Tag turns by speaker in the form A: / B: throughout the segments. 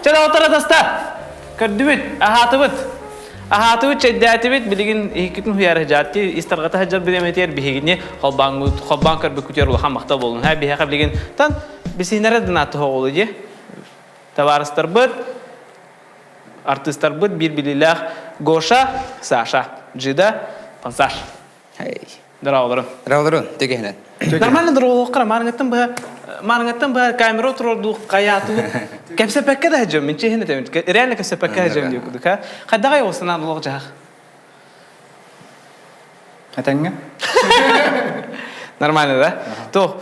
A: Чэ, доҕоттор атастар! Көрдүбүт, аһаатыбыт. Аһаатыбыт, чэйдээтибит, билигин иһиккитин хуйаары сылдьаатти, ис тарҕата сылдьар бириэмэтигэр биһигини холбооҥҥут, холбоон көрбүккүтүгэр улахан махтал буолун. Һэ, биһиэхэ билигин тан бисиһинэрэ дынаатты хоҕулу дии. Табаарыстарбыт, артыыстарбыт биир билиилээх Гоша, Саша, Джида, Пансаш. Здорово,
B: Здорово, тегеһинен.
A: Нормально здороволооххара маарыҥаттан быһа маарыҥаттан быһа камера туруордуу хайаатыбыт кэпсэппэккэ да сылдьыам мин чиэһин этэбин реально кэпсэппэккэ сылдьыам диир курдук ха хайдаҕай ол санаан олох дьаһах
C: Этэҥҥэ?
A: Нормально да? Туох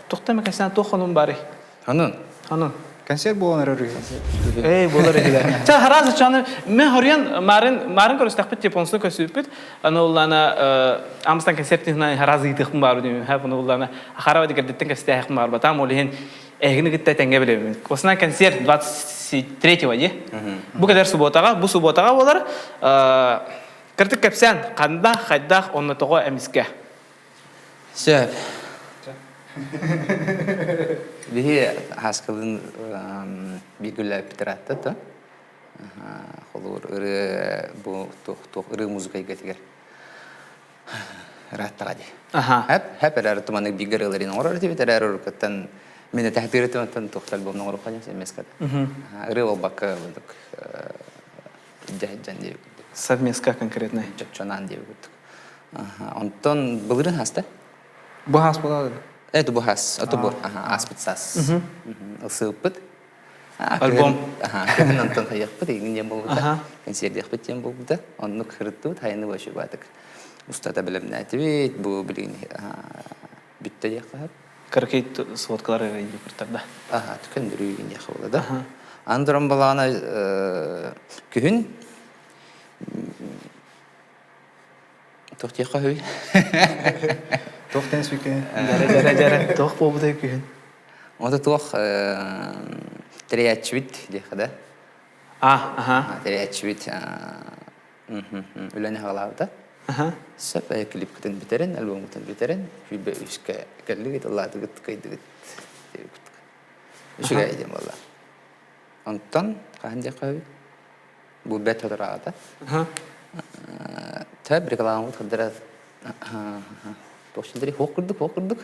A: туохтан эмэ кэпсээн туох хонун баарый?
B: Ханын?
A: Ханын?
C: Концерт буолан эрэр үһү.
A: Эй, буолар үһү. Ча хараас чаны мен хоруйан марын марын көрүстэхпит японсуну көсүүппүт. Аны уллана Амстан концертин хараас ыытыахпын баар диим. Ха буну уллана ахара дигердиттен кэстээхпин бар батам ол иһин эһигини кытта тэҥҥэ билэбин. Осынан концерт 23-го ди. Бу кэлэр субботаҕа, бу субботаҕа буолар. Кырдык кэпсээн ханда, хайдах, онно тоҕо эмискэ.
B: Сөп. Биһи Хаскалын биир үлэлээппит ыраатта да. Холобур ырыа бу туох туох ырыа музыка эйгэтигэр ырааттаҕа дии. Хэп хэп эрээр туманнык бииргэ ырыаларын оҥорор этибит эрээр уруккуттан мин этэхтиир этим туохтар альбомун оҥоруохха диэн смс-ка. Ырыа буолбакка курдук дьэһдьэн диэбит курдук.
A: Совместка конкретно.
B: Чопчонаан диэбит курдук. Онтон былырыын хааста?
C: Бу хаас буолар.
B: Это бу хаас, ото бу ааспыт саас. Ылсыыппыт.
A: Альбом.
B: Кыһын онтон хайыахпыт, игин диэн буолбута. Кэнсиэрдиэхпит диэн буолбута. Оннук сырыттыбыт, хайыны вообще баатык. Устата бэлэмнээтибит, бу билигин бүттэ диэххэ сөп.
A: Кыракый сводкалар куртар да.
B: Аха, түкөндүрүү диэххэ буола да. Андыран балаана күһүн Туох диэххэ үһүй?
C: Туох тэн сүкэ?
A: Дьэрэ дьэрэ дьэрэ туох буолбутай күһүн?
B: Ота туох тэрийээччибит диэххэ да.
A: А, аха.
B: Тэрийээччибит үлэни хаҕалаабыта. Сөп клипкытын бүтэрин, альбоммутун бүтэрин, сүүрбэ үскэ кэллигит, ыллаатыгыт, кыайдыгыт диэбит. Үчүгэй диэн буолла. Онтон хаһан диэххэ үһүй? Бу бэт сотору Төп рекламабыт көрдөрө туох силдери хуох курдук хуох курдук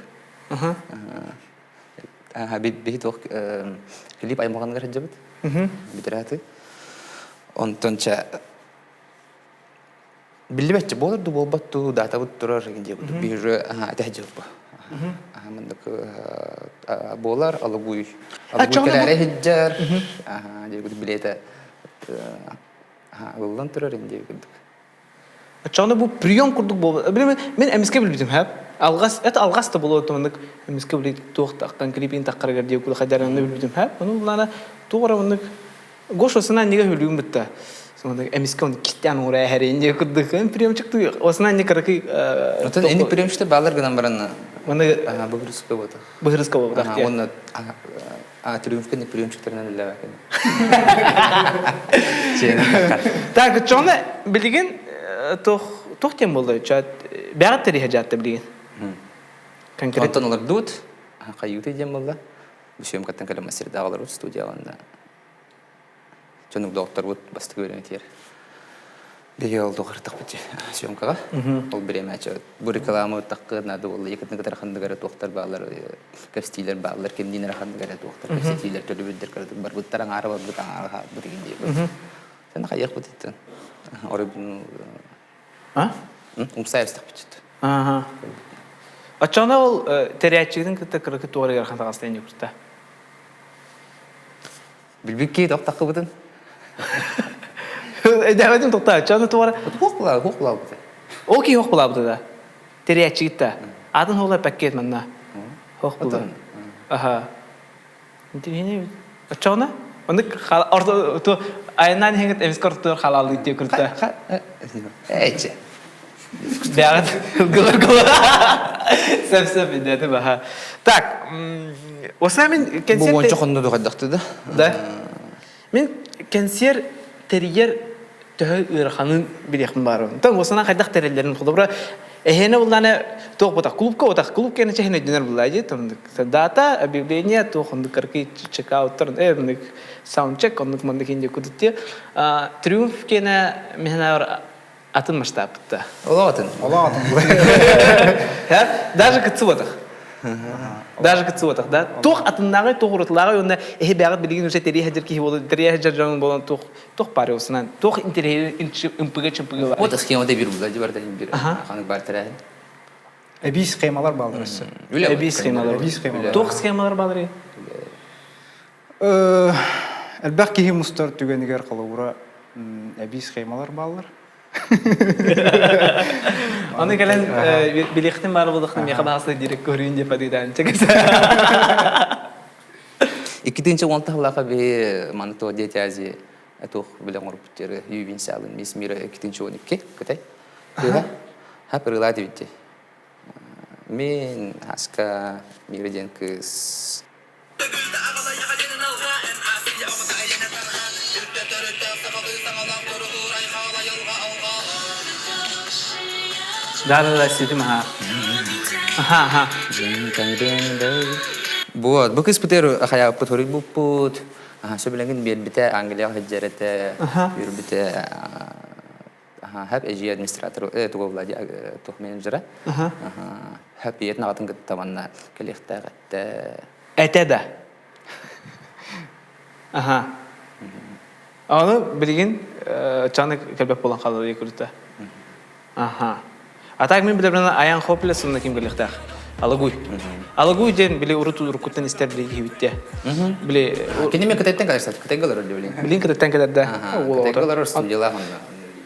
B: биһи туох клип аймаҕыныгар сылдьабыт бүтэрээти онтон чэ биллибэтчи буолар ду буолбат дуу даатабыт турар диэбит биир этэ дьылба маннык буолар алыбуй алыбуй кэлээри сылдьар диэбит билиэтэ ылыллан турар инди курдук.
A: Оччоҕуна бу прием курдук буолбут. Билим мин эмискэ билбитим хэп. Алҕас это алҕас да буолуо туманнык эмискэ билит туох тахтан клипин таххарыгар диэ кула хадараны билбитим хэп. Ону буллаана туох эрэ оннук Гоша осына аннига хүлүүм бытта. Сонда эмискэ он киттэн ура хэрин диэ курдук приемчикты осына анни каракы
B: Отон ини приемчикты баалар гынан баран
A: Маны
B: быһырыска буолбатах.
A: Быһырыска буолбатах.
B: Уонна А триумфка не приемчиктарынан үллээбэккин.
A: Так, чоны билигин туох туох диэн буолла чат бэҕэ тэриһэ дьаатта билигин.
B: Конкретно. Онтон олордуут хайыыты диэн буолла. Бу съемкаттан кэлэн мастердаах олорбут студияҕа Дьонук доҕотторбут бастакы бириэмэтигэр биһиги ол тухарытахпыт съемкаҕа. Ол бириэмэ бу реклама таххы наада буолла якытны кытары ханнык эрэ туохтар бааллар кэпсэтиилэр бааллар кимниин эрэ ханнык эрэ туохтар кэпсэтиилэр төлөбүрдэр кыратык барбыттар аҥаара барбыт аҥаара хаалбыт игин диэбит. Сен хайыахпыт иттен. Орой
A: А?
B: Умсаайыстахпыт.
A: Ага. Оччоҕуна ол тэрээччигитин кытта кыракы туорыгар хантаҕастайын дьукурта.
B: Билбикки тохтаххыбытын.
A: Эдээбэтим тохтаа. Чаны туора.
B: Хуох булаа, хуох булаабыта.
A: Ол киһи хуох булаабыта да. Тэрээччигит да. Атын хуола пакет манна. Хуох була. Аха. Интириэһинэй эбит. Оччоҕуна оннук орто ту айаннаан иһэҥҥит эмискэ ортотугар халаалыы диэ курта.
B: Эче.
A: Бэҕэт ылгылар Сөп сөп идеята баха. Так, оса мин
B: концерт... Бу уонча хонно дуҕайдахты да?
A: Да. Мин концерт тэрийэр төһө ыараханын билиэхпин баарым. Тон осана хайдах тэриллэрин холобура эһэне булланы туох бутах клубка бутах клуб кэнэ чэһин өйдөнөр булла дии тоннук дата объявление туох оннук карки чекауттар оннук саундчек оннук маннык инде кудутти триумф кэнэ механавар атын масштабта.
B: Олох атын.
C: Олох атын.
A: Даже кытсыбатах. Даже кытсыбатах, да. Туох атыннааҕы, туох урутулааҕы уонна эһи бэҕит билигин уже тэрийэ сылдьар киһи буолан, тэрийэ сылдьар дьон буолан туох туох баар осынан, туох интэриэһи ымпыга-чымпыга бар.
B: Вот схемада бир була дибар да бир. Ханык бар тэрээһин.
C: Эбии схемалар баалар өссө.
A: Эбии схемалар.
C: Эбии схемалар.
A: Туох схемалар баалар?
C: Элбэх киһи мустар түгэнигэр холобура эбии схемалар бааллар.
A: Аны кэлэн билиэхтин баар буолуохтун миэхэ баҕасы диирик көрүүн диэп адыытаан чэкэс.
B: Иккитинчи уон тахлаха би маны то Дети Азии туох биле оҥорбут жери Ювин Сялын Мисс Мира иккитинчи 12 кытай. Кыыһа ха пырылаа дибитти. Мин Аска Мира диэн кыыс
A: Да, да, да, ситим, аха. Аха, аха.
B: Вот, бу кыыс пытыр хайааппыт хоруйбуппут. Сөбүлэҥин биэрбитэ, Англияҕа сылдьар этэ, үөрбүтэ. Хэп эдьиий администратор, туга Влади, туох менеджера. Хэп ийэтин аҕатын кытта манна кэлиэхтээх этэ.
A: Этэ да. Аха. Аны билигин чаны кэлбэт буолан хаалар курдук. Аха. А так мин билэбинэн Аян Хопля сынна ким кэлиэхтээх. Алагуй. Алагуй диэн били урут уруккуттан истэр били киһибиттэ. Били
B: Кини мен кытайтан кэлэр кытайга олорор билин.
A: Билин кытайтан кэлэр да.
B: Кытайга олорор студиялаах онно.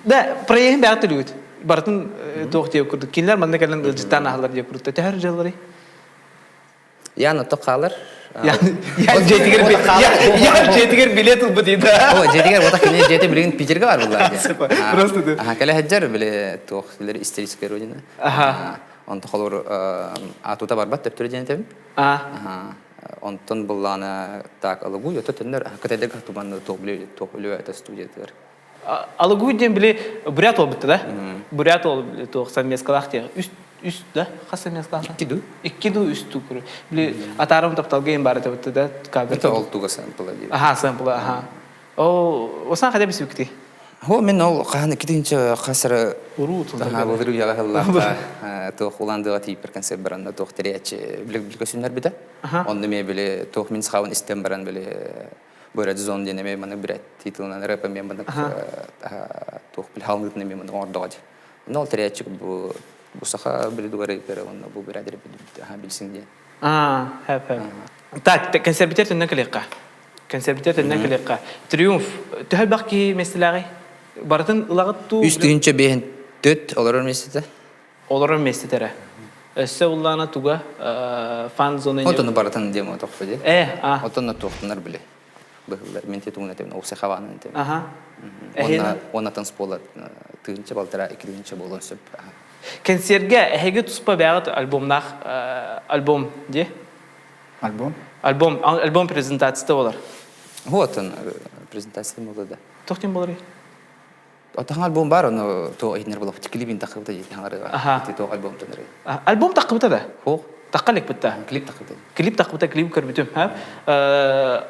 A: Да, проеһин бэҕэ төлүүт. Барытын туох диэ курдук. Кинилэр манна кэлэн ыалдьыттаан аһалар диэ курдук. Төһөр дьылларый?
B: Ян ото хаалар.
A: Ян дьиэтигэр Ян дьиэтигэр билет ылбыт ида.
B: О, дьиэтигэр вот кини дьиэтэ билигин Питерге бар буллар.
A: Просто да.
B: Аха, кэлэ сылдьар били туох билер историческая родина.
A: Аха.
B: Онто холор атута барбат төптөрү диэн этэбин.
A: А.
B: Онтон буллаана так алыгу өтө төннөр кытайдыга туманны туох биле туох үлүө это студиятыгар.
A: Алыгу диэн били бурят олбутта да? Бурят ол туох совместкалаах диэн үс үс да хас совместкалаах?
B: Икки ду.
A: Икки ду үс ду көрү. Били атаарым тапталга им баар этэ да кадр.
B: Это ол туга сэмпла диир.
A: Аха сэмпла аха. О, осан хайда бисүкти?
B: Хо мен ол хаһан иккитинчи хасыры
A: Уруу
B: Таха былыр үйэҕэ хыллаахта туох улаандыга тиийпер концерт баранна туох тэрийээччи билик билик битэ. Онно мен били туох мин сахабын истэн баран били Бөрөт зон диэн эмиэ маннык бүрээт титулунан рэп эмиэ маннык туох били халыытын эмиэ маннык оҥордоҕо дии. Онно ол тэрийээччи бу бу саха билидуга рэпперэ уонна бу бүрээт билсиҥ диэн.
A: Аа, хэп хэп. Так, консервитер төннөн кэлиэххэ. Консервитер төннөн кэлиэххэ. Триумф төһө элбэх киһи миэстэлээҕий? Барытын ылаҕыт дуу?
B: Үс тыһыынча биэһин төт олорор миэстэтэ.
A: Олорор миэстэтэрэ. Өссө уллаана туга фан-зона
B: Отону барытын диэм отохпу ди.
A: Э, а.
B: Отонно туохтунар били. Быһыллар. Мен тетугун этем, ол сахаванын этем.
A: Аха.
B: Уонна уоннатан спола тыынча балтара икки тыынча буолуон сөп.
A: Кэнсиэргэ эһиги туспа бэҕит альбомнаах альбом ди?
C: Альбом?
A: Альбом, альбом презентацията болар.
B: Вот он презентация болду да.
A: Туох диэн болар?
B: Отахан альбом бар, ону то иһинер булап клибин тахыбыта дии хаҥарыга. Ити то альбом төнөрү.
A: Альбом тахыбыта да?
B: Хо.
A: Тахка лекпитта.
B: Клип тахыбыта.
A: Клип тахыбыта, клип көрбүтүм.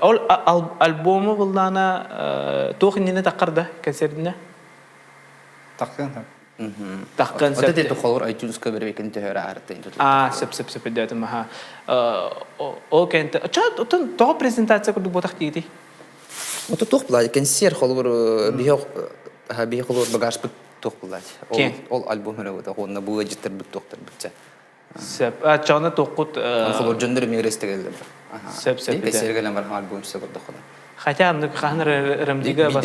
A: Ол альбому буллаана туох иннинэ таххар да концертинэ?
C: Тахкын.
A: Тахкын
B: сөп. Ото холор iTunes-ка бербекин төһөр аарты.
A: Аа, сөп сөп сөп өйдөөтүм аха. Ол кэнтэ чат отон тоҕо презентация курдук ботах диити?
B: Ото туох булаат кэнсиэр холобур биһи холобур багажпыт туох булаат. Ол альбом өрөбүт уонна бу ыалдьыттарбыт туохтарбыт
A: Сөп. Чоно туохкут
B: Холобур дьоннор эмиэ рэстэгеллер бар.
A: Сөп сөп.
B: Кэнсиэргэ бар альбом сөп көрдөххүнэ.
A: Хотя аннык хаһан РМД-га бас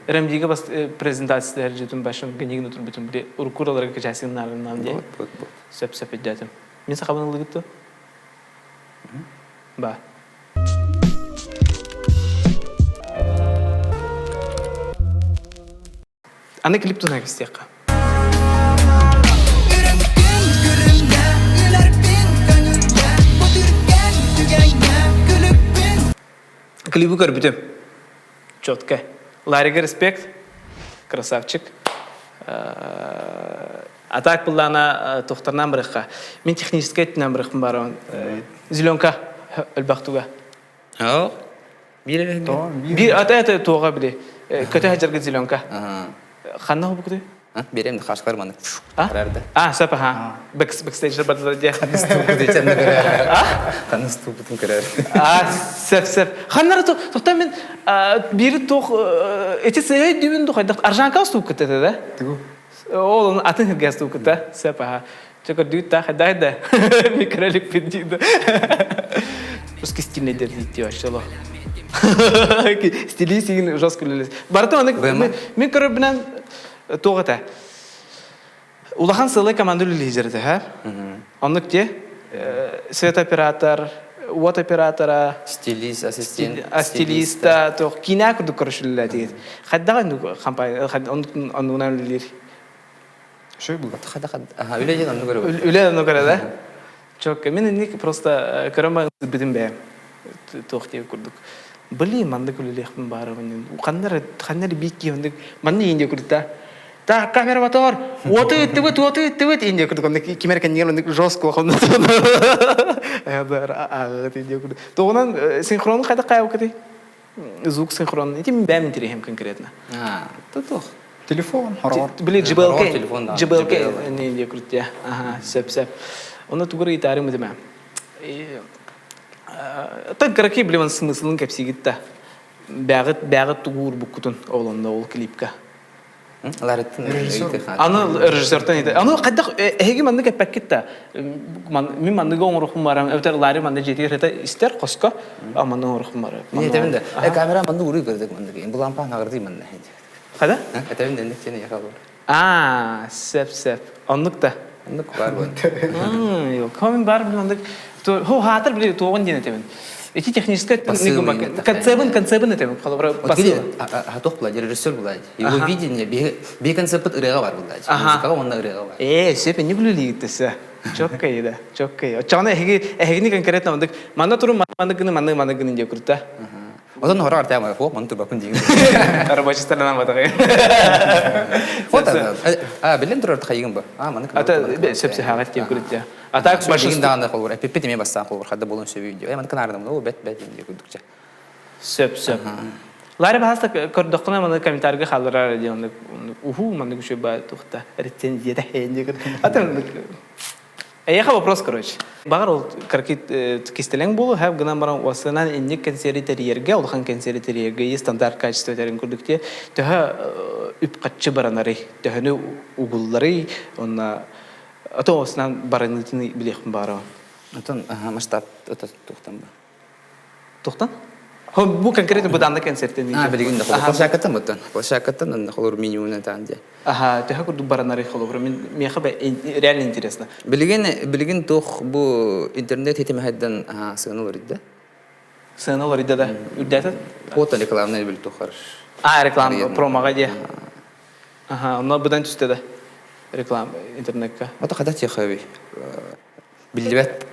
A: РМД-га бас презентациялар жетим башым генигин утур бүтүн били уруккураларга качасыннарынан дии. Сөп сөп өйдөөтүм. Мин сахабын ылыгытту? Ба. Аны клип туна кистиэххэ. Клибы көрбүтүм. Четко. Ларига респект. Красавчик. А так быллаана тухтарнаан барыахха. Мин техническэй өттүнэн барыахпын баарабын. Зеленка өлбөхтуга.
B: Оо. Биир
A: Биир ата ата туоға били. Көтө хажарга зеленка. Ханна хобукуты?
B: Берем хашкар маны.
A: А? А, сөп аха. Бэкстейдж бардылар дия.
B: Ханна ступутун көрөр.
A: А, сөп сөп. Ханнары тоқта мен бири тох эти сыһай дүбүн духайдах аржанка ступкыта да? Ол атын хирге ступкыта. Сөп аха. Чөкөр дүйт та хайда да. Микролик пидида. Русский стильный дердити вообще ло. Стили сигин жестко үлелес. Барыта аны мен көрөр бинен туох этэ. Улахан сылы команда үлэлиһижер этэ, Оннук те светооператор, уот оператора,
B: стилист, ассистент,
A: стилиста, туох киинэ курдук көрүшүллэ тиит. Хайдаҕа компания оннугунан үлэлиир.
C: Шөй бұл.
B: Үлэ диэн онну көрөбүт.
A: Үлэ онну көрө да. Чокка мен инник просто көрөм бүтүн бэйэм. Туох диэн курдук. Блин, маннык үлэлиэхпин баарабын. Ханнар ханнар биик киһи оннук манны иин диэ курдук та. Та камера мотор. Уоту ыттыбыт, уоту ыттыбыт иин диэ курдук. Оннук кимер кэннигэр оннук жестко хонно. Э курдук. Тугунан синхронун хайдах каябыкыты? Звук синхрон. Ити бэм интересим конкретно.
B: А, то
C: Телефон, хорор.
A: Били JBLK. JBLK не диэ курдук. Ага, сөп сөп. Оны тугур ыйтаарым этимэ. Так караки билиман смыслын кэпсигит да. Бәҕит бәҕит тугуур буккутун олонно ол клипка. Аны режиссертан ите. Аны хайдах эһиги маннык эппэккит да. Мин манныгы оҥорохум барам. Эбэтэр Ларри манны дьиэтигэр это истер хоско. А манны оҥорохум барам.
B: Мин этебин да. Э камера манны уруй көрдүк манныгы. Бу лампа нагырдый манны.
A: Хада?
B: Этебин да сени яхал.
A: Аа, сөп сөп. Оннук да.
B: Оннук бар бу.
A: Комин бар бил оннук. Хо хаатыр били туоҕун диэн этебин. Ити технический концебын концебын этебин. Холобура
B: посыл. Хатох була, режиссер була. Его видение би концепт ырыга бар була. Музыкага онна ырыга бар.
A: Э, сөп не күлүлигиттесе. Чоккай да, чоккай. Оччоҕуна эһиги эһигини конкретно оннук манна турун манны гыны манны манны гыны диэ курта.
B: Отон хорор артема хо маны турбапын диин.
A: Рабочий сторона батагай.
B: Вот а билен турар тахайгын ба. А маны
A: Ата сөпсө хагат диэн курутя. А так
B: большинство даҕаны холбор эпиппит эмиэ бастаан холбор хадда болон сөбүй диэ. Маны кынардым ол бет бет диэн курдукча.
A: Сөп сөп. Лари баһаста көрдөххүнэ маны комментарийга хаалларар диэн уху маннык үчүгэй баа тухта рецензия да Ата Эйиэхэ вопрос, короче. Баҕар ол кыракый кистэлэҥ буолуо, һэп гынан баран уоссанан инник кэнсиэри тэрийэргэ, улахан кэнсиэри тэрийэргэ и стандарт качество тэрин курдук те төһө үп-харчы баранарый, төһөнү угулларый, онна ото уоссанан бараныытын билиэхпин баарабын.
B: Отон масштаб ото тухтан ба.
A: Тухтан? Бу конкретно бу данный концерттен.
B: А, билигин да площадкаттан буттан. Площадкаттан онно холор минимумна таан дии.
A: Аха, төһө курдук баранары холобура мин миэхэ реально интересно.
B: Билигин билигин туох бу интернет хитими хайдан сыана олоридда.
A: Сыана олоридда да. Үрдээтэ?
B: Фото рекламный бил тухар.
A: А, реклама промоға дии. Аха, онно быдан түстэ да реклама интернетка.
B: Ото хада тиэхэби. Биллибэт,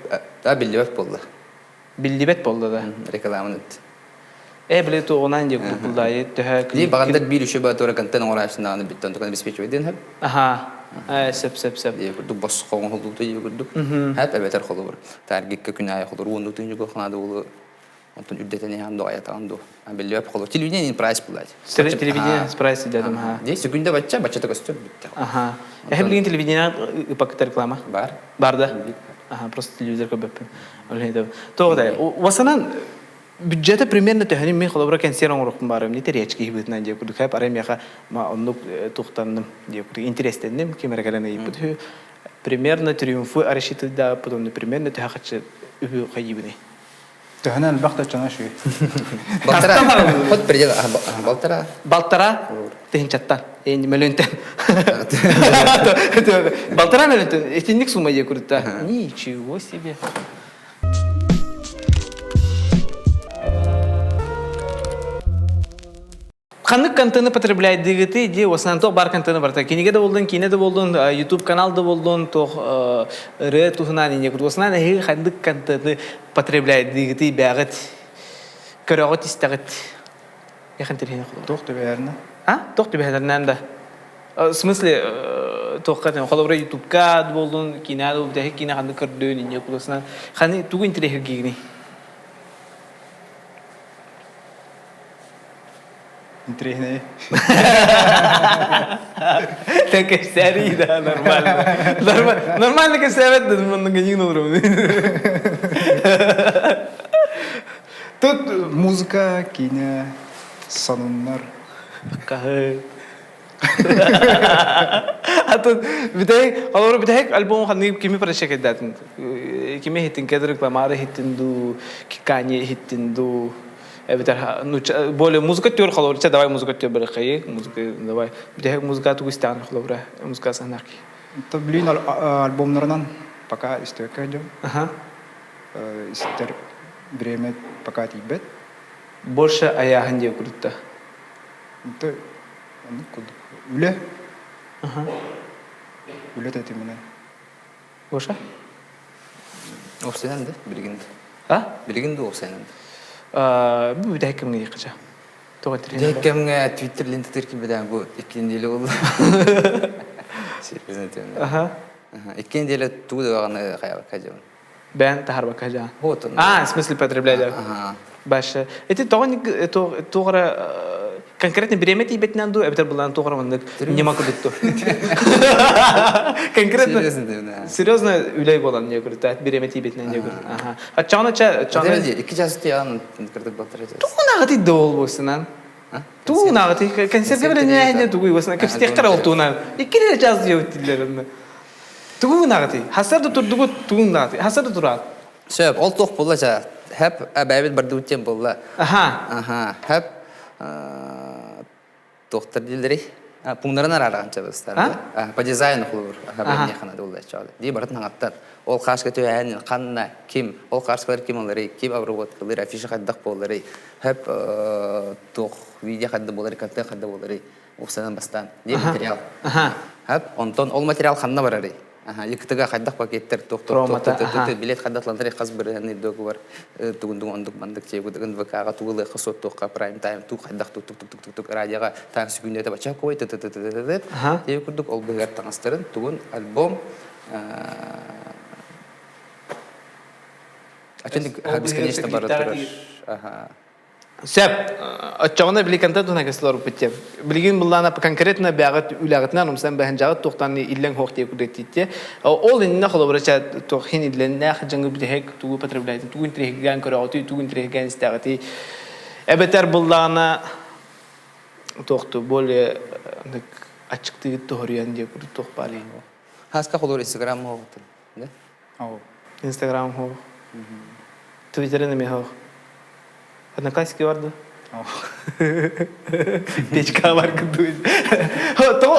B: да биллибэт буолла.
A: Биллибэт буолла да.
B: Рекламаны ыт.
A: Э, били туоҕунан диэ курдук төһө
B: Дии багандар биир үчү ба туора контент оҥорааччынааны бүттэн тукан обеспечивай диэн хэп.
A: Аха. Э, сөп сөп сөп.
B: Дии курдук босхо оҥоһуллубута дии курдук. Хэп эбэтэр холобур. Таргикка күн аайы холобур уоннутун юго ханаада улу онтон үрдэтэн иһэн до аятаан ду. Биллибэт холобур. Телевидение прайс булаат.
A: Телевидение прайс дедим ха.
B: Дии сүгүндэ бачча баччата көстөр бүттэ.
A: Аха. Эһэ билигин телевидение ыпакыта реклама.
B: Бар.
A: Бар да. Аха, просто телевизор көрбөппүн. Тоҕо да, уосанан бюджета примерно төһөнү мин холобура кэнсиэр оҥоруохпун баарым не тэрийээччи киһи быһыытынан диэ курдук хэп арай миэхэ оннук тухтанным диэ курдук интерестэниим ким эрэ кэлэн ыйыппыт үһү примерно триумфы рассчитывать потом примерно төһө хаччы үбү хайыыбыный
C: Төһөнөн элбэх да чана үчүгэй.
B: Балтара. Хоть предел балтара.
A: Балтара тыһынчаттан. Мөлөнтөн. Балтара мөлөнтөн. Итинник сумма дии курдук Ничего себе. Ханнык контены потребляйдыгыты ди основном туох бар контены барта кинигэ да болдун киинэ да болдун YouTube канал да болдун туох ырыа туһунан ине курдук основном эһиги ханнык контены потребляйдыгыты бэҕит көрөҕүт истэҕит. Яхан тирхини холобура.
C: Туох түбэһэринэ?
A: А? Туох түбэһэринэн да. В смысле, туохха холобура ютубка буоллун, киинэ да бүтэһик киинэ ханнык көрдөөн инньэ куласынан ханы тугу интириэһиргиигиний?
C: Интириэһинэй.
A: Так кэпсээри да нормально. Нормально кэпсээбэт да маннык ньиин олоробун.
C: Тут музыка, киинэ, сонуннар.
A: Хаһы. А тут бүтэһик, холобура бүтэһик альбом ханнык кими прочекайдаатын? Кими иһиттин, Кедрик Ламары иһиттин дуу, Кикани иһиттин дуу, эбэтэр ну более музыка түөр холобура, чэ давай музыка түөр барыхайы, музыка давай. Бүтэһик музыка тугу истэҕин холобура, музыка санаки.
C: То блин альбомнарынан пока истибэккэ дьон.
A: Ага.
C: Истэр время пока тиийбэт.
A: Больше аяһын диye курдукта.
C: То оннук курдук. Үлэ. Үлэ тэтиминэн.
A: Гоша?
B: Уопсайынан да, билигин да.
A: А?
B: Билигин да уопсайынан да.
A: Бу бүтэһик кэмҥэ диэххэ Тоҕо
B: Бүтэһик кэмҥэ Твиттер лентатыыр киирбэтэҕим бу икки неделя буолла. Серьезно этим.
A: Аха.
B: Икки неделя тугу да даҕаны хайабакка дьабын.
A: Бэйэн таһарбакка дьаан.
B: Вот он.
A: А, в смысле потреблять.
B: Ага.
A: Башы. Эти тоҕо туох эрэ конкретно бириэмэ тиийбэтинэн дуу, эбэтэр былаан туох эрэ маннык ньыма курдук Конкретно серьезно үлэй буолан не курдук бириэмэ тиийбэтинэн не курдук. Ага. Аччаҕына ча аччаҕына
B: Икки час тиያን кырдык балтара час.
A: Тугунааҕытый да ол буосунан. Тугунааҕытый концертка билэннээһинэ тугуй буосунан кэпсэтиэхтэр ол тугунан. Икки эрэ час диэбиттиллэр онно. Тугунааҕытый? Хасар да турдугут тугунааҕытый? Хасар да тураат.
B: Сөп, ол туох буолла ча? Хэп бэйэбит бардыбыт диэн буолла.
A: Аха.
B: Аха. Хэп туохтар дииллэрий? Пуҥнарын араараҕын чабыстар. По дизайну холобур. Аха буолла чаалы. Дии барытын хаҥаттан. Ол хааска түһээн ханна, ким, ол хааскалар ким ыларый, ким обработкалыыр, афиша хайдах буоларый, хэп туох видео хайда буоларый, контент хайда буоларый, уопсайынан бастаан. Дии материал. Хэп, онтон ол материал ханна барарый? Якутага хайдах пакеттер туох туох туох билет хайдатланар хас бырыһыаны договор тугун тугун ондук мандык чебудыгын ВК-га тугулыахха суоттуохха прайм тайм туг хайдах тук тук тук тук тук радиоға таң сүгүннете бача кой т т т т т т курдук ол быһыгар таҥастарын тугун альбом бесконечно бара турар
A: Сөп. Оччоҕуна били контент туһунан кэсилэр диэн. Билигин былаана конкретно бэҕэт үлэҕитинэн умсан бэһэнжаҕыт туохтан иллэҥ хоох диye курдук Ол иннинэ холобура ча туох хин иллэннээх дьаҥы бүтэһик тугу потребляете, тугу интриһигэн көрөҕүтүй, тугу интриһигэн истэҕитий. Эбэтэр буллаҕына туохту более аччыктыгыт тоһоруйан диye курдук туох баар.
B: Хаска холобур Инстаграм хоҕутун.
A: Инстаграм хоох. Твиттерин эмиэ хоох. Одноклассники бар да? Печка бар курдук. Тоҕо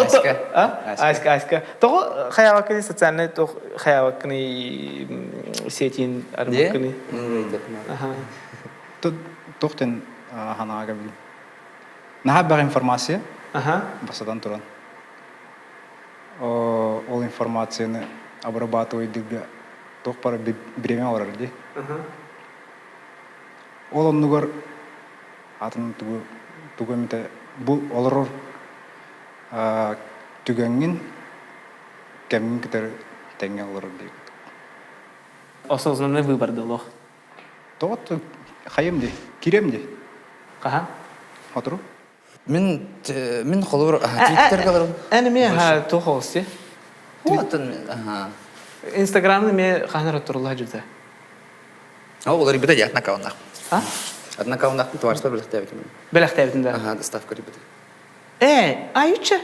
A: Аська, Аська. Тоҕо хайаабаккыный социальный тох хайаабаккыный сетин армаккыный?
C: Тохтен ханаага билим. Наһаа баар информация.
A: Аха.
C: Басадан туран. Ол информацияны обрабатывайдыга туох бары бириэмэ олорор дии. Ол оннугар атын тугу тугу эмитэ бу олорор түгэҥҥин кэмҥин кытары тэҥҥэ олорор дии.
A: Осознанный выбор долох.
C: Тоҕо хайым дии, кирэм дии.
A: Хаһан?
C: Отору.
B: Мин мин холобур Твиттерге олорум.
A: Эн эмиэ туох оҕус
B: Уотун аха.
A: Инстаграмны эмиэ хаһан эрэ турулла дьүтэ.
B: О, уларыйбыта дии атын аккауннаах.
A: А?
B: Атын аккауннаахпын товарищтар бэлэхтээбитим.
A: Бэлэхтээбитин да.
B: Аха, доставка ребята.
A: Э, айуча.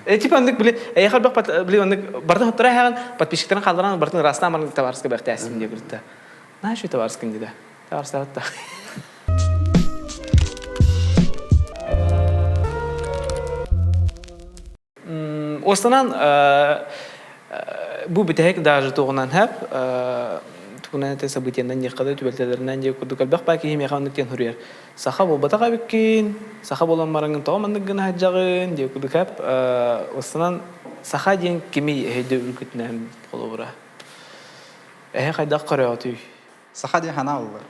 A: Э, типа оннук били, эйэхэ элбэх били оннук бартын хоттора эһэҕин подписчиктарын хаалларан бартын ыраастаан баран товарищка бэлэхтээсин диye курдук. Знаешь, товарищка диде. Товарищтаабыт да. Останан бу бүтэһик даже туҕунан хэп тугунан этэ событиянан диэххэ түбэлтэлэринэн диэ курдук элбэх баа киһи миэхэ оннук диэн суруйар. Саха буолбатах эбиккин, саха буолан бараҥҥын тоҕо маннык гына сылдьаҕын диэ курдук хэп останан саха диэн кими өйдөбүлгүтүнэн холобура. Эһэ хайдах көрөөтүй?
C: Саха диэн ханаа уллар.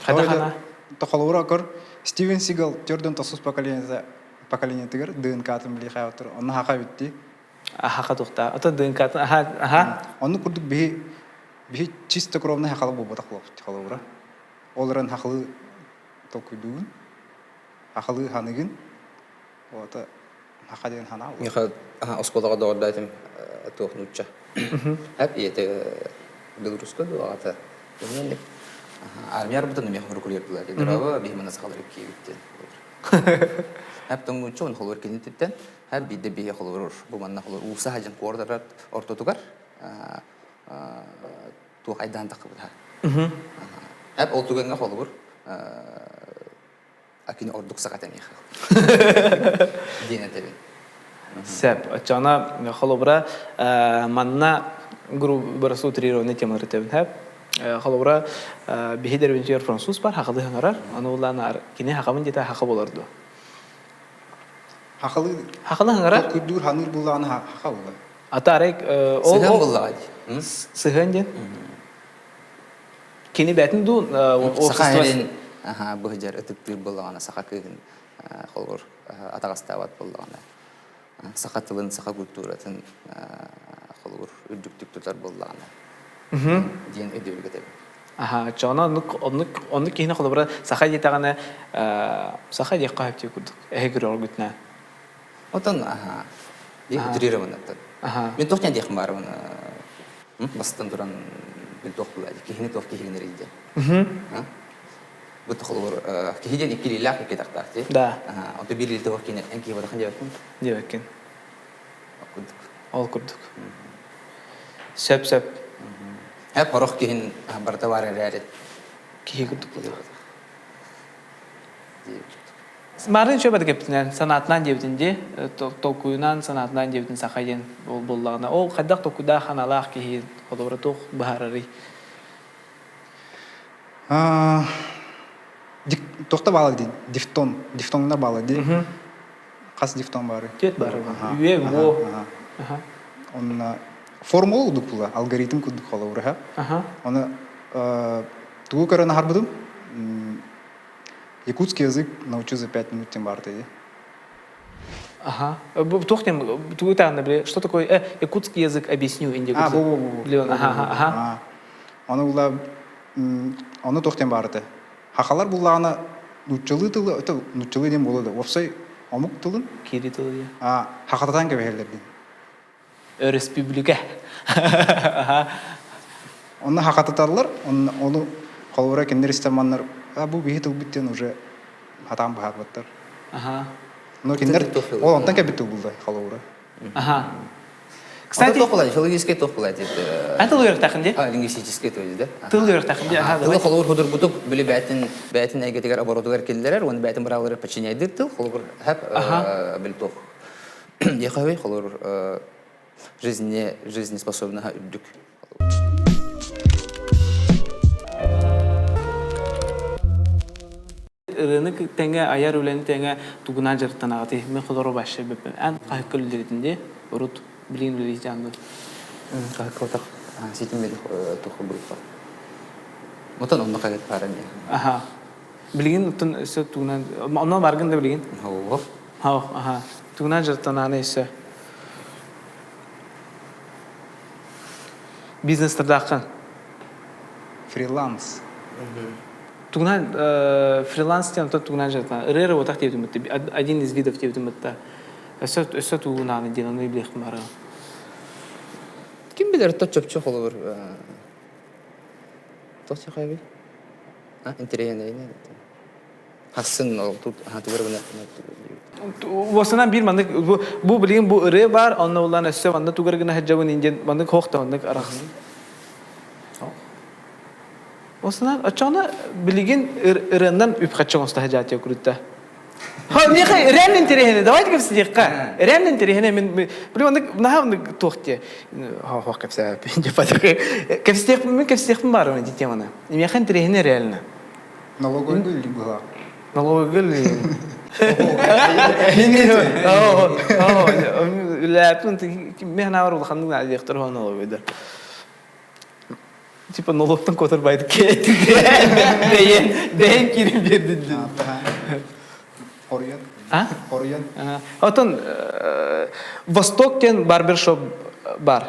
A: Хайдах ханаа?
C: Холобура көр Стивен Сигал төрдөн тосус поколениета поколениетыгар ДНК-тын билиэхээбэттэр. Онно хака битти.
A: Аха тухта. Ото ДНК-тын аха аха.
C: Онну курдук биһи биһи чисто кровный хахалы буолбатах буолбут холобура. Ол эрэн хахалы толкуйдуугун, хахалы ханыгын, ото хаха диэн ханаа буолар.
B: Миха оскуолаҕа доҕордоотум туох нуучча. Эп ийэтэ Белоруска дуу аҕата Эмиэ армия арбытын эмиэ хурукуруйардылар. Дороба биһи мана сахалар киэбиттен. Хап тоҥнууччу он холур кинититтен хап биирдэ биһи холурур бу манна холур ууса хадьан куордарар ортотугар туох айдаан таххыбыт ха. Хап ол түгэҥҥэ холобур а кини ордук саха тэмиэхэ диэн этэбин.
A: Сөп. Оччоҕуна холобура манна грубо утрированный темалар этэбин хэп. Холобура биһи деревенчигэр француз бар хахалы хаңарар. Аны улаан кини хахабын диэтэ хаха болор дуо?
C: Хахалы
A: Хахалы хаңарар.
C: Күйдүүр ханыр буллааны хаха була.
A: Ата арай ол
B: Сыһыан буллаҕа дии.
A: Сыһыан диэн? Кини бэтин дуу
B: Саха эрин быһдьар ытыктыыр буоллаҕына саха кыыһын холобур атаҕастаабат буоллаҕына саха тылын саха культуратын холобур үрдүктүк тутар буоллаҕына диэн өйдөбүлгэ этэбин.
A: Аха, оччоҕуна оннук оннук оннук киһини холобура саха диэтэҕинэ саха диэххэ сөп курдук эһи көрөргүтүнэ.
B: Отон аха утрированныттан. Мин туох диэн диэххин баарыбын бастан туран мин туох була киһини туох киһигин эрийдэ. Бу холобур киһи диэн иккилиилээх икки тахтаах дии.
A: Да.
B: Ото биир илиитэ туох киһини эн киһи батахан диэбэккин.
A: Диэбэккин.
B: Ол курдук.
A: Ол курдук. Сөп сөп.
B: Хэп хорох киһин барыта бар эрээри.
A: Киһи курдук Марын чөбөт кэптинэн санаатынан диэбитин дии, толкуйунан санаатынан диэбитин саха диэн ол буоллаҕына, ол хайдах толкуйдаах ханаалаах киһи холобура туох быһаарарый?
C: Тохто баала дии, дифтон, дифтоҥнар баала дии. Хас дифтон баары?
A: Түөт баары. Үө, уо.
C: Онна формула курдук була, алгоритм курдук холобура. Оны тугу көрөн аһарбытым? Якутский язык научу за 5 минут тем барта ди.
A: Ага. Туох тем тугу таанна биле что такое якутский язык объясню инде
C: А, бу бу бу.
A: Билен ага ага.
C: Оны була оны туох тем барыты. Хахалар буллаҕына нууччалыы тылы, это нууччалыы диэн буолуо да, уопсай омук тылын
A: кири тылы диэн.
C: А, хахататан кэбиһэллэр диэн.
A: Өрөспүүбүлүкэ.
C: Онно хахататаллар, ону холобура кинилэр истэманнар, а бу биһи тылбыт диэн уже хатаан быһаарбаттар.
A: Аха.
C: Но кинилэр ол онтон кэлбит тыл булда холобура.
A: Аха. Кстати,
B: туох буолай, филологическай туох буолай диэт.
A: А тыл үөрэхтээхин дии?
B: А, лингвистическай то есть, да?
A: Тыл үөрэхтээхин дии. Аха,
B: Тылы холобур худургутук били бээтин бээтин эйгэтигэр оборотугар киллэрэр, уонна бээтин быраалары подчиняйдыр тыл, холобур хэп били туох Диэхэ холобур жизни жизнеспособнаһа үрдүк.
A: Ырыаны тэҥэ айар үлэни тэҥэ тугунан дьарыктанаҕытый? Мин холору вообще билбэппин. Эн хаһыкка үлэлиирин дии? Урут билигин үлэлиир дуу?
B: Хаһыкка ситим туха группа. Отон онно хаһыат баар эмиэ.
A: Аха. Билигин оттон өссө тугунан онно баргын да билигин?
B: Һоо.
A: Һоо, аха. Тугунан дьарыктанааны өссө? Бизнестардааххын?
C: Фриланс.
A: Тугунан фриланс диэн оттон тугунан дьарыктанар? Ырыа работах диэбитим бытта. Один из видов диэбитим бытта. Өссө өссө тугунааны диэн ону билиэхпин баарым.
B: Ким билэр то чопчу холобур туох сахайбый? Интэриэһинэйинэн хассын ол тут тугар гына
A: Уосанан биир маннык бу билигин бу ырыа баар, онно улаан өссө манна тугар гына сылдьабын индиэн маннык хоох да маннык арахсын. Уосанан оччоҕуна билигин ырыаннан үп-харчы оҥосто сылдьаатыа курдук Ха, миэхэ реально интэриэһинэй, давайте кэпсэтиэххэ. Реально интэриэһинэй мин блин маннык наһаа маннык туох диэ хоох кэпсээппин кэпсэтиэхпин мин кэпсэтиэхпин баарым ити теманы. Миэхэ интэриэһинэй реально.
C: Налоговыйга үллүк быһалаах.
A: Налоговыйга үллүк. Үлээппин мен ханаабар улаханнык наадыйахтар налоговыйдар. Типа налогтан котор байдык бэйэн бэйэн киирин биэрдин
C: Хоруйан.
A: А?
C: Хоруйан.
A: Отон Восток диэн барбершоп бар.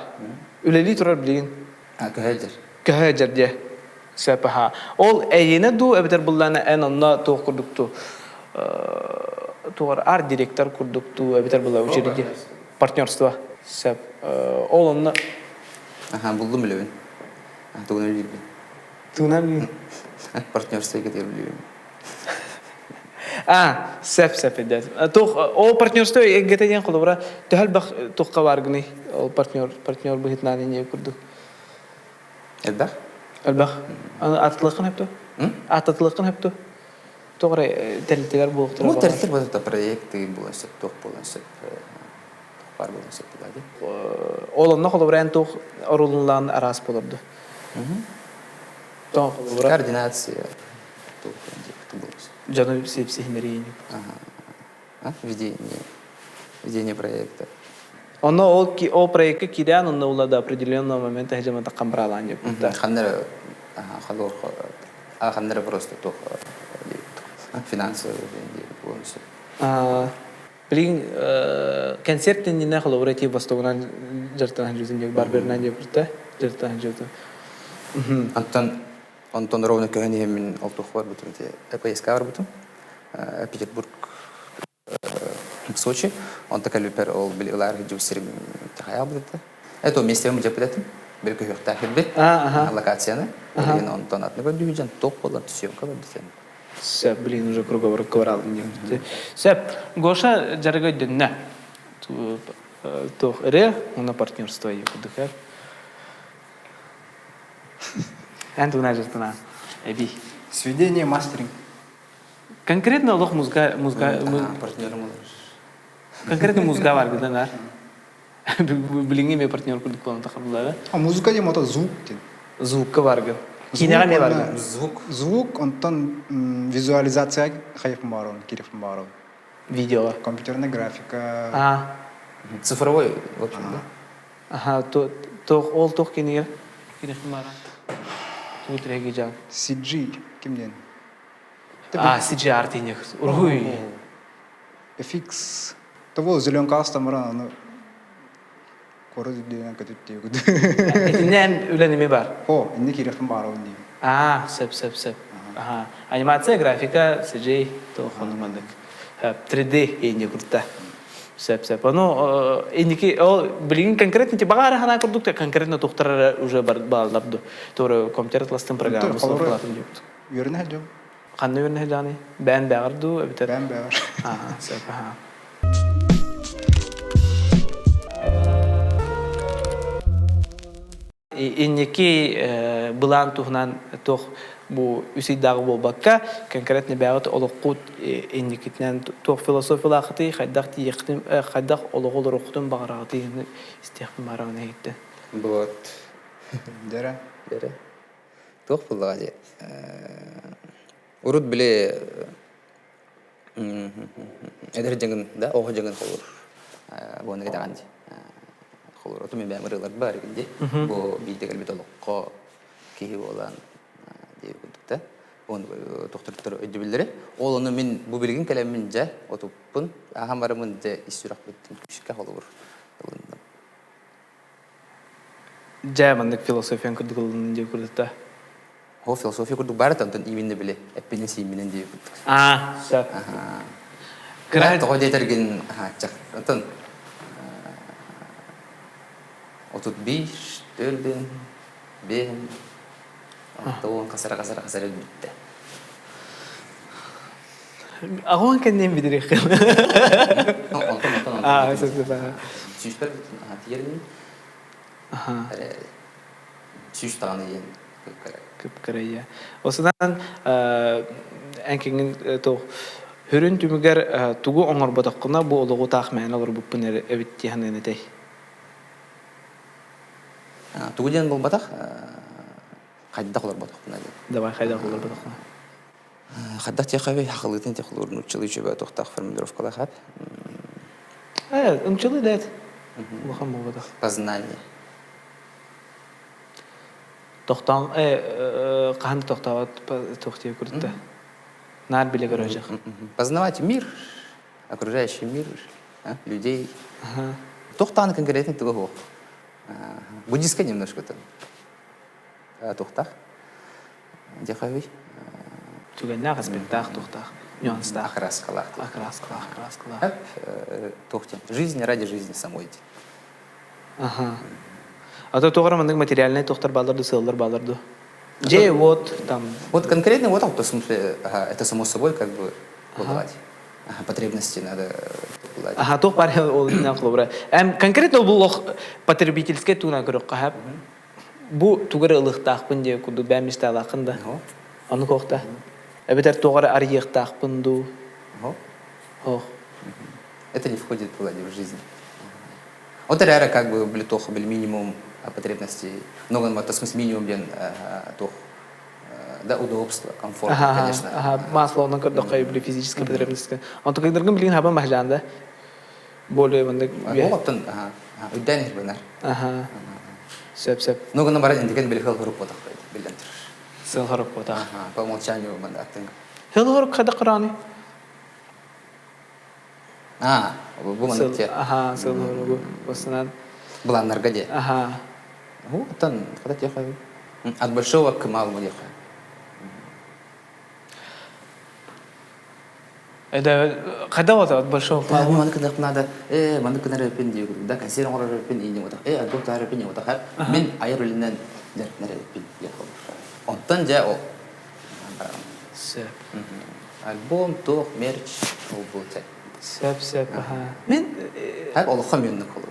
A: Үлэлии турар билигин.
B: А, көһө
A: Көһө дьэ. Сөп аха. Ол эйиэнэ дуу эбэтэр буллаана эн онно туох курдук ту туор арт-директор курдук дуу эбэтэр була учредитель партнерство. Сөп. Ол онно
B: Аха, булдум билэбин. Тугунан билбин.
A: Тугунан билбин.
B: Партнерство кетер билбин.
A: А, сөп сөп эдэ. Туох ол партнерство эггете диэн холобура төһө элбэх туохха бааргыный ол партнер партнер быһыытынан инье курдук.
B: Элбэх?
A: Элбэх. Атылыаххын хөптө? Ататылыаххын хөптө? Тоҕо эрэ тэрилтэлэр буолуохтара.
B: Ну, тэрилтэ буолуохта проекты буолан сөп, туох буолан сөп, баар буолан сөп буолаа дии.
A: Ол онно холобура эн туох орулунлаан араас болорду. Тоҕо холобура?
B: Координация.
A: Дьону сипсиһинэрии.
B: Ведение, ведение проекта.
A: Онно ол, ол проекка киирэн, онно ула до определенного момента хажаматаккан баралаан диэппит.
B: Ханнара ханнара просто туох финансовый полностью.
A: Билигин концерт иннинэ холобура ити Востогунан дьартаан дьүтүн диэк барберынан диэппит дьартаан дьүтүн.
B: Онтон Онтон ровно көһөн иһэммин ол туох барбытым ити ЭПСК барбытым. Петербург Сочи. Онто кэлбиппэр ол били ылаар сылдьыбыт сирим хайаабыт этэ. Это месте мы этим. Били көһүөхтээх ирбит локацияны. Билигин онтон атны көрдүү дьон туох буолан съемка бардытын.
A: Сөп, блин, уже круговоротка баралым диэн. Сөп, Гоша дьарыга өйдөннө. Туох ырыа, уна партнерство курдук. Эн тугунаа дьарыктанаа эбии.
C: Сведение мастеринг.
A: Конкретно олох музыка музыка
B: партнерым олорор.
A: Конкретно музыка бар гыдан ар. Билиҥҥи эмиэ партнер курдук буолан тахабыллара.
C: А музыка диэн ото звук диэн.
A: Звукка баргын. Киинэҕэ эмиэ баргын.
B: Звук.
C: Звук, онтон визуализация хайыппын баарон, кириэппин баарон.
A: Видео.
C: Компьютерная графика.
A: А.
B: Цифровой, в общем, да?
A: Аха, туох ол туох кинигэр кириэхпин баара. Тугу тирэги дьаан.
C: CG ким диэн?
A: А, CG арт инек. Уруй.
C: FX. Того зеленка астамаран аны коры диэн көтүттүү.
A: Итиннэн үлэними бар.
C: О, инне кириэхпин баара он диим.
A: А, сөп, сөп, сөп. Аха. Анимация, графика, CG туох онумандык. 3D инне курта. Сөп, сөп. Ону инники ол билигин конкретно баҕа эрэ санаа курдук конкретно тухтар уже бааллар ду. Туора компьютер атластын программа суох диэбит.
C: Үөрэнэ сылдьабын.
A: Ханна үөрэнэ сылдьаҕыный? Бээн бэҕэр дуу эбэтэр?
C: Бээн бэҕэр.
A: Аа, сөп, аха. Инники былаан туһунан туох бу үс ыйдааҕы буолбакка, конкретно бэйэҕит олоххут инникитинэн туох философиялаахытый, хайдах тиийиэххитин, хайдах олоҕу олоруоххутун баҕараҕытый истиэхпин баҕарабын эһигиттэн.
B: Вот.
C: Дэрэ.
B: Дэрэ. Туох буоллаҕа дии. Урут били Эдэр дьаҥын да, оҕо дьаҥын холуур. Буона кэтэҕин дии. Холуур оту мен бэйэм ырыалар бар дии. Бу биирдэ кэлбит олоххо киһи буолан дии курдук да. Оны тохтортор өйдөбүллэри. Ол ону мин бу билигин кэлэммин дьэ отуппун, ааһан бараммын дьэ ис сүрэхпиттэн күүскэ холобур ылынным.
A: Дьэ маннык философиян курдук ылынным дии курдук да.
B: Ол философия курдук баар онтон именно били эппинин сиимминин дии курдук.
A: Аа, сөп.
B: Кыра тоҕо диэтэргин хааччах. Онтон 35 төрдүн биэһин тоҕуон хасара хасара хасара бүттэ.
A: Аҕуан кэннин бидириэххин.
B: Онтон онтон
A: Аа, сөп сөп.
B: Сүүспэр тиийэрин сүүс даҕаны диэн кып-кыра.
A: Кып-кыра ийэ. Осунан эн киҥин туох хүрүн түмүгэр тугу оҥорботоххуна бу олоҕу таах мээнэ олорбуппун эбит дии саныан этэй?
B: Тугу диэн буолбатах, хайдах олорботохпуна диэн.
A: Давай хайдах олорботоххуна.
B: Хайдах диэххэ хахылыытын техлуур нууччалыы үчүгэй туохтаах формулировкалаах аат.
A: Э, нууччалыы да эт. Улахан буолбатах.
B: Познание.
A: Тохтоон хаһан да тохтообот туох диye курдук Наар биле көрөжөх.
B: Познавать мир, окружающий мир, людей. Тохтааны конкретно туга суох. Буддистская немножко там. Тухтах. Дехави.
A: Түгэннээх аспектаах тухтаах, нюанстаах.
B: Окраскалаах.
A: Окраскалаах, окраскалаах.
B: Тухтен. Жизнь ради жизни самой.
A: Аха. А то туох маннык материальнай тухтар баалар ду, сыаллар баалар ду? Же вот там.
B: Вот конкретно вот в смысле, это само собой как бы выдавать. Потребности надо
A: Аха, туох бар ол иннен холобура. Конкретно бу потребительскай тугунан көрөххө бу тугары ылыхтаахпын диye курдук бэм мечталааххын да. Ону куохта. Эбэтэр туох эрэ арыйыахтаахпын дуу. Ох.
B: Это не входит в жизнь. Вот эрэ как бы блютох бил минимум потребностей. Много в смысле минимум диэн туох да удобство, комфорт, конечно.
A: Ага, масло көрдөххө били физическая потребность. Онтон кыйдыргын билигин хаба маһлаан да более маннык
B: Оттон үддән ирбинер.
A: Аха. Сөп сөп.
B: Ну гына баран индикен били хыл хорук ботах билен турар.
A: Сыл хорук ботах.
B: По умолчанию мандаттын.
A: Хыл хорук хада кыраны.
B: А, бу маннык те.
A: Аха, сыл хоругу. Басынан.
B: Планнарга де.
A: Аха.
B: Оттон хата теха. От большого к малому деха.
A: Это когда вот от большого к малому?
B: Маннык кынах надо, маннык кынар өппин дии да консерв оҥорор өппин иини отах, альбом таһар өппин отахар, мин айар үлэнэн дьарыктанар өппин диэн Онтон дьэ ол
A: Сөп.
B: Альбом, туох, мерч, ол бу
A: Сөп, сөп, аха. Мен
B: Хак олоххо мүннүк олор.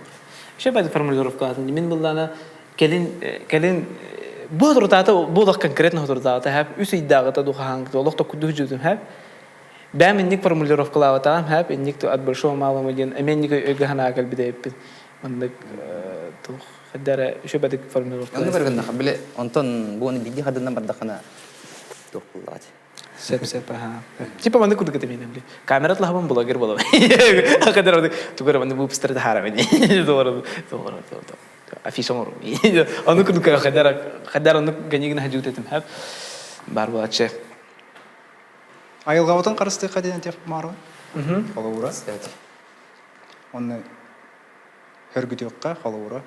A: Еще байды формулировка Мин буллана кэлин кэлин бу турутаата бу олох конкретно турутаата хэп үс ыйдааҕыта духаһаан олох токкуду жүдүм хэп бэм инник формулировкалаабатаҕым хэп инник от большого малому диэн эмиэ өйгө санаа кэлбит маннык туох хайдара үчүгэй бадык формулировка
B: Онну көргөннөх били онтон буону биди хадынан бардахына туох буллаҕа
A: Сөп сөп аха. Типа маннык курдук этим били. Камера тлахабын блогер болом. Кадыр тугар маннык выпустер тахара мени. Doğru doğru doğru. Афиша оҥорум. Ону курдук хадар хадар ону ганигин хажут этим хап. Бар буолаччы.
C: Айылҕабытын харыстыахха диэн этиэх маарбын. Холобура. Онно хөргүтүөххэ холобура.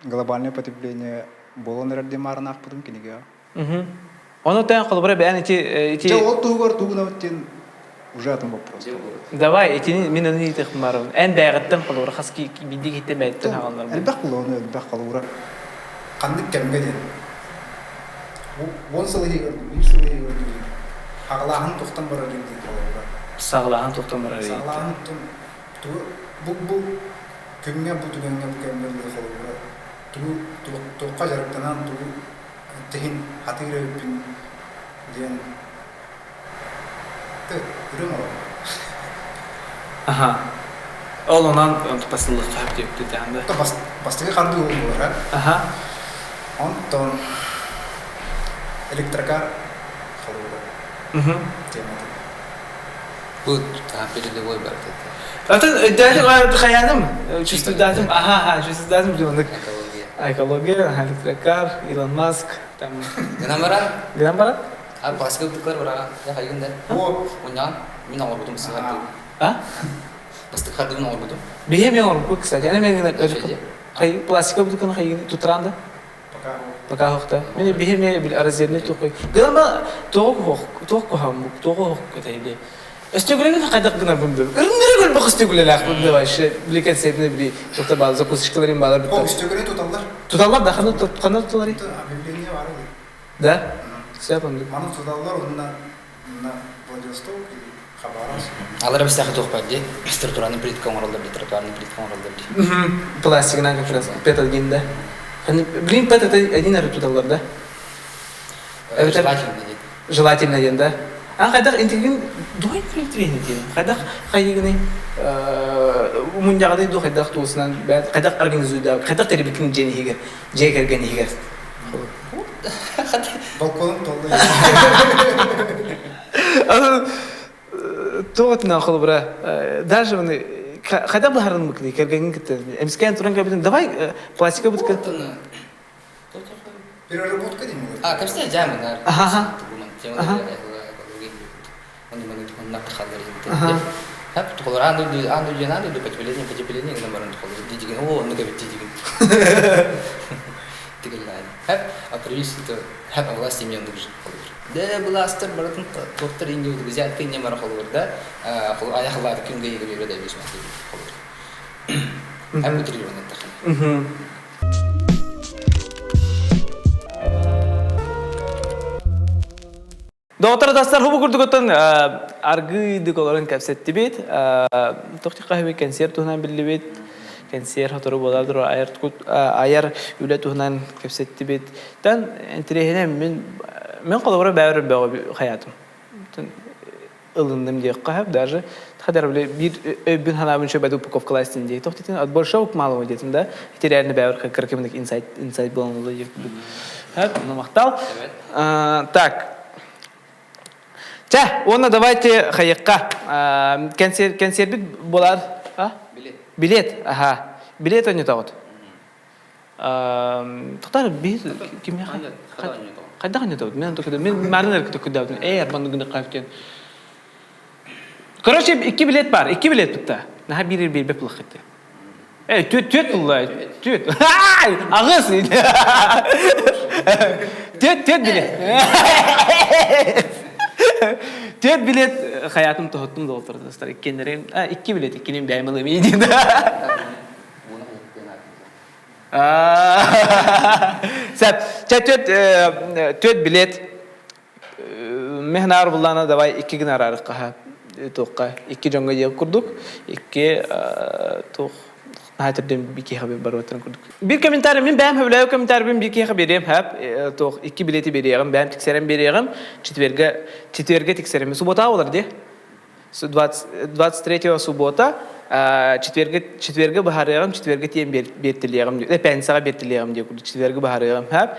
C: Глобальное потепление буолан эрэр диэн маарынаахпытым кинигэҕэ.
A: Ону тээн холобура бэйэн ити ити
C: Дьэ ол туһугар тугунабыт диэн уже атын вопрос.
A: Давай итини мин аны ыйытыахпын баарабын. Эн бэйэҕиттэн холобура хас биирдии киһиттэн бэйэттэн хаалларбын.
C: Элбэх буолуону элбэх холобура. Ханнык кэмҥэ диэн. Уон сыл иһигэр биир сыл иһигэр хаҕалааһын тохтон барар диэн холобура.
A: Саҕалааһын тохтон барар
C: Саҕалааһын тугу бу бу күҥҥэ бу түгэҥҥэ бу кэмҥэ холобура тугу туохха дьарыктанан тугу тиһин хатыыр эбиппин диэн үрүҥ олох.
A: Аха. Ол онон басыллыхха диэбит да.
C: Бастакы хардыы ол буолара.
A: Аха.
C: Онтон электрокар холобура темата.
B: Бу передовой бар
A: Атын дәлі хайаным, чувствуйдатым, аха, чувствуйдатым дьонук.
B: Экология.
A: Экология, электрокар, Илон Маск, там.
B: Гынан баран?
A: Гынан баран?
B: А пластика бутылкалар бараҕа. Я хайгын да. Мунньаҕан мин оҥорбутум сыһар
A: А?
B: Бастык хардыбын оҥорбутум.
A: Биһиэм мен оҥорбут, кстати. Аны мен хай пластика бутылканы хайгын тутран да. Пока хохта. Мен биһиэм бил разделный тухой. Гынан тоҕо тоҕо кухам, тоҕо көтәйли. Өстөгүлэн хайдах гынар бунду. Ырыннары көл өстөгүлэлээх бунду вообще. Били концепт били тухта бал закусочкаларын балар.
C: О, өстөгүлэ туталлар.
A: Туталлар да ханы ханы туталар.
C: Объявление бар.
A: Да? Все помню.
C: Маны туталлар онна на Владивосток или Хабаровск.
B: Алар бистәхи туох бар дии. Тротуарный плитка оҥороллор дии, тротуарный плитка оҥороллор дии.
A: Пластигынан как раз пет один, да? Блин, пет это один эрэ туталлар, да?
B: Желательно диэн.
A: Желательно диэн, да? А хайдах интигин дуой тренинг диэн. Хайдах хайыгыный мунньаҕыный ду хайдах туусунан хайдах организуйда хайдах тэрибикин дьиэн иһигэр дьиэ кэргэн иһигэр.
C: Балконым толду.
A: Туотuna холобура даже оны Хайда быһаарынмыкный кэргэҥҥин кытта эмискээн туран кэлбитин давай пластика бытка
C: Переработка дейм
B: А, кэпсээ жаамын
A: Аха. Аха.
B: Хап тухолор аан дойду аан дойду аан дойду потепление потепление гынан баран тухолор дидигин оо оннук эбит дидигин тигиллаан хап а правительство хап власть именно оннук холор да былаастар барытын туохтар инде взятка инне мара холор да аяхлааты күнгэ егер да бис холор хап утрированный тахын
A: Доҕоттор атастар хубу курдугуттан аргыйдык олорон кэпсэттибит. Тохти хаһыбы кэнсиэр туһунан биллибит. Кэнсиэр сотору буолар туруор айар айар үлэ туһунан кэпсэттибит. Тан интириэһинэ мин мен холобура бэйэр бөҕө хаятым. Ылынным диэххэ сөп даже хотя бы биир өйбүн санаабын шөбөдө упаковкалаастын дии тохтитин от большого к малому диэтим да ити реально бэйэр кыркымнык инсайт инсайт буолан ылы диир курдук ну махтал так Чэ, уонна давайте хайыкка. Кэнсиэрбит буолар.
B: Билет.
A: Билет, аха. Билет ойнотоҕут. Тоқтар биир кимиэхэ хайдах ойнотоҕут? Мен мен марын эрэ көтөккүдээбитим. Ээ, арбан гына кайфтен. Короче, икки билет бар, икки билет бутта. Наха биир биир беп лахыт. Э, түөт түөт булла. Түөт. Аҕыс. Түөт түөт билет. Түөт билет хаятым тоһоттум долтурдастар. Иккеннерин, икки билет, иккинин бэйэм ылым диэн. Сәп, чэ түөт түөт билет Мехнаар буллаана давай икки гына араарыкка туохха икки дьоҥҥо диэх курдук икки туох наһаа түрдэн биир киһиэхэ барыбаттарын курдук. Биир комментарий мин бэйэм сөбүлээбит комментарийбин биир киһиэхэ биэриэм хэп туох икки билети биэриэҕим бэйэм тиксэрэн биэриэҕим четвергэ четвергэ тиксэрим суббота болар дии 23 суббота четвергэ четвергэ быһаарыаҕым четвергэ тиийэн биэртэлиэҕим пенсияҕа биэртэлиэҕим диye курдук четвергэ быһаарыаҕым хэп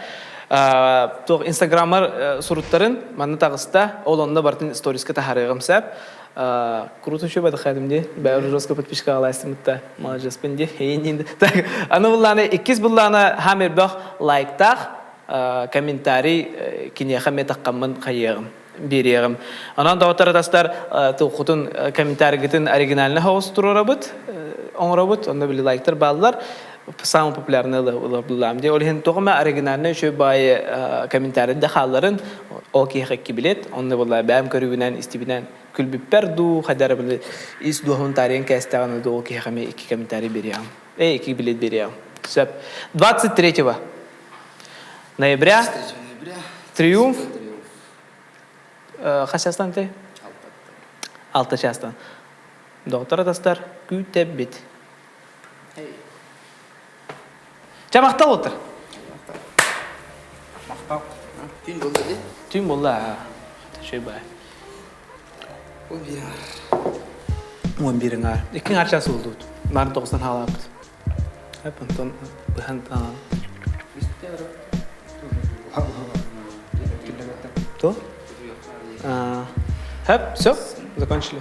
A: туох инстаграммар суруттарын манна таҕыста ол онно бартын сториска таһаарыаҕым сөп круто еще бадахадым ди бэйэр жестко подписчика алайстымытта маладьыспын ди так аны буллааны иккис буллаана хаам элбэх лайктаах комментарий киниэхэ эмиэ таххаммын хайыаҕым биэриэҕим. Онон доҕоттор атастар туоххутун комментарийгытын оригинально соҕус туруорабыт, оҥоробут. Онно били лайктар бааллар. Самый популярный ылабыллаам дии. Ол иһин тоҕо эмэ оригинальный үчүгэй баайы комментарий да хаалларын ол киһиэхэ икки билет. Онно буолла бэйэм көрүүбүнэн, истибинэн күлбүппэр дуу, хайдах эрэ били ис дууһабын таарыйан кээстэҕинэ дуу ол киһиэхэ эмиэ икки комментарий биэриэҕим. Эй, икки билет биэриэҕим. Сөп. 23 ноября. Триумф. Хас чаастан этэй? Алта чаастан. Доҕоттор атастар күүтэбит. Чэ, махтал отыр.
C: Махтал.
B: Түүн буолла дии?
A: Түүн буолла. Үчүгэй бай.
B: 11
A: 11 ыңаар. Икки ыңаар час буолдубут. Наар тоҕустан хаалаабыт. Эп онтон быһан То? Хэп, все, закончили.